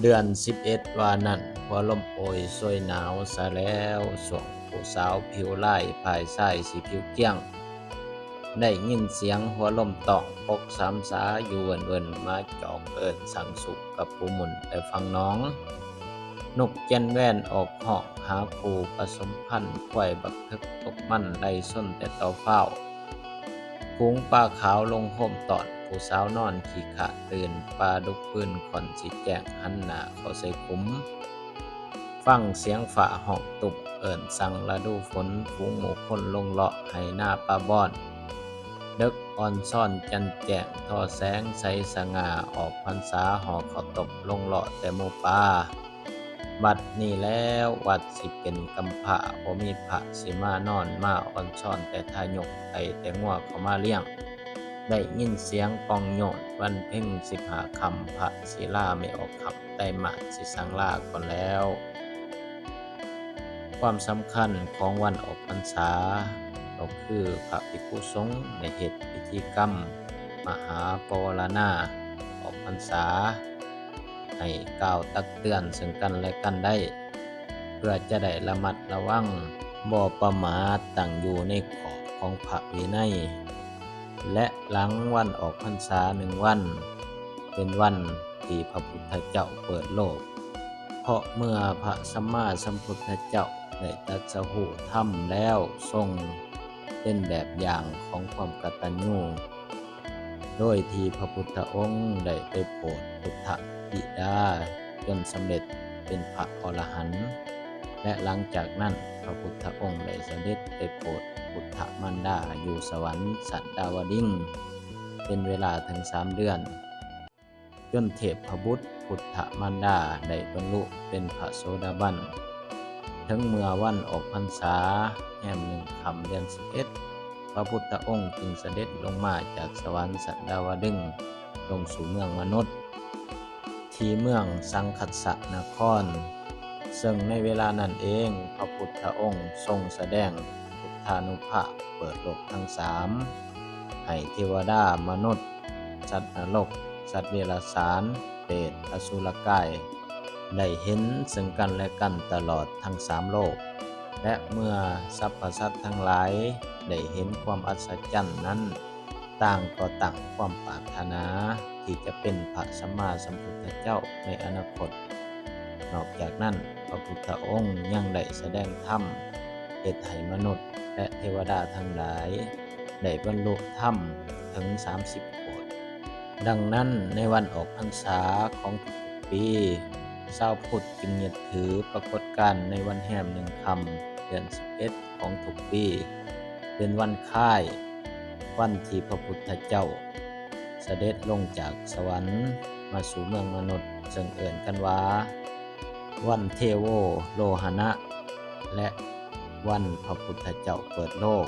ເດືອນສິບເອັດວ່ານັ້ນ ຫົວລົມໂອຍໂຊຍໜາວສາແລ້ວ, ຊ່ວງຜູ້ສາວຜິວລາຍ ຝ່າຍຊາຍສີຜິວກ້ຽງ ໄດ້ຍິນສຽງຫົວລົມຕ້ອງປົກສາມສາຢູ່ເວີນໆ ມາຈອກເອີ້ນສັ່ງສູກັບປູ່ໝຸ່ນແຕ່ຝັ່ງໜອງ. ນົກແຈ້ນແວ່ນອອກຮ້ອງຫາຄູ່ປະສົມພັນ, ຄວາຍບັກເຖິກຕົກມັນໄລ່ຊົນແຕ່ຕໍ່ຟ້າວ. ຝູງປາຂາວລົງໂຮມຕ້ອນ ຜູ້ສາວນອນຂີ້ຂະຕື່ນ, ປາດຸກຟືນຂ້ອນຊິແຈ້ງ ຫັນໜ້າເຂົ້າໃສ່ຂຸມ. ຟັງສຽງຟ້າຮ້ອງຕຸບເອີ້ນສັ່ງລະດູຝົນ, ຝູງໝູ່ຄົນລົງເລາະໄຮ່ນາປ່າບອນ, ເດິກອ່ອນຊອນຈັນແຈ້ງ ທໍ່ແສງໃສສະຫງ່າ, ອອກພັນສາຫໍ່ເຂົ້າຕົ້ມ ລົງເລາະແຕ່ໝູ່ປາ. ບັດນີ້ແລ້ວວັດຊິເປັນກຳພ້າ, ບໍ່ມີພະຊິມານອນ, ມາອ່ອນຊອນແຕ່ທາຍົກ, ໄລ່ແຕ່ງົວເຂົ້າມາລ້ຽງ. ໄດ້ຍິນສຽງກ້ອງໂຍນ ວັນເພັງສິບຫ້າຄ່ຳ, ພະສີລາແມ່ອອກຄ່ຳ ໄຕມາດຊິສັ່ງລາກ່ອນແລ້ວ. ຄວາມສຳຄັນຂອງວັນອອກພັນສາ ກໍຄືພະພິກຂຸສົງໄດ້ເຮັດພິທີກຳມະຫາປະວາລະນາອອກພັນສາ ໃຫ້ກ່າວຕັກເຕືອນເຊິ່ງກັນແລະກັນໄດ້ ເພື່ອຈະໄດ້ລະມັດລະວັງ ບໍ່ປະໝາດ, ຕັ້ງຢູ່ໃນຂອບຂອງພະວິໄນ. ແລະ ຫຼັງວັນອອກພັນສາໜຶ່ງວັນ ເປັນວັນທີ່ພະພຸດທະເຈົ້າເປີດໂລກ, ເພາະເມື່ອພະສຳມາສຳພຸດທະເຈົ້າໄດ້ຕັດສະຮູ້ທຳແລ້ວ ຊົງເປັນແບບຢ່າງຂອງຄວາມກະຕັນຍູ ໂດຍທີ່ພະພຸດທະອົງໄດ້ໄປໂປດພຸດທະບິດາ ຈົນສຳເລັດເປັນພະອໍລະຫັນ ແລະ ຫຼັງຈາກນັ້ນ ພະພຸດທະອົງໄດ້ສະເດັດໄປໂປດພຸດທະມານດາຢູ່ສະຫວັນຊັ້ນດາວະດິງ ເປັນເວລາເຖິງສາມເດືອນ, ຈົນເທບພະບຸດພຸດທະມານດາໄດ້ບັນລຸເປັນພະໂສດາບັນ. ເຖິງເມື່ອວັນອອກພັນສາ ແຮມໜຶ່ງຄ່ຳເດືອນສິບເອັດ ພະພຸດທະອົງຈຶ່ງສະເດັດລົງມາຈາກສະຫວັນຊັ້ນດາວະດຶງ ລົງສູ່ເມືອງມະນຸດ ທີ່ເມືອງສັງຄັດສະນະຄອນ, ເຊິ່ງໃນເວລານັ້ນເອງ ພະພຸດທະອົງຊົງສະແດງພຸດທານຸພາບເປີດໂລກທັງສາມ ໃຫ້ເທວະດາ, ມະນຸດ, ສັດນະລົກ, ສັດເດຍລະສານ, ເປດ, ອະສຸລະກາຍ ໄດ້ເຫັນເຊິ່ງກັນແລະກັນຕະຫຼອດທັງສາມໂລກ. ແລະ ເມື່ອສັບພະສັດທັງຫຼາຍໄດ້ເຫັນຄວາມອັດສະຈັນນັ້ນ, ຕ່າງກໍຕັ້ງຄວາມປາດຖະໜາທີ່ຈະເປັນພະສຳມາສຳພຸດທະເຈົ້າໃນອະນາຄົດ. ນອກຈາກນັ້ນ, ພະພຸດທະອົງຍັງໄດ້ສະແດງທຳ ເຮັດໃຫ້ມະນຸດ ແລະ ເທວະດາທັງຫຼາຍໄດ້ບັນລຸທຳເຖິງສາມສິບໂກດ. ດັ່ງນັ້ນ, ໃນວັນອອກພັນສາຂອງທຸກໆປີ, ຊາວພຸດຈຶ່ງຍຶດຖືປາກົດການໃນວັນແຮມໜຶ່ງຄ່ຳ ເດືອນສິບເອັດ ຂອງທຸກປີ ເປັນວັນຄ້າຍວັນທີ່ພະພຸດທະເຈົ້າສະເດັດລົງຈາກສະຫວັນມາສູ່ເມືອງມະນຸດ, ເຊິ່ງເອີ້ນກັນວ່າ ວັນເທໂວໂລຫະນະ ແລະ ວັນພະພຸດທະເຈົ້າເປີດໂລກ.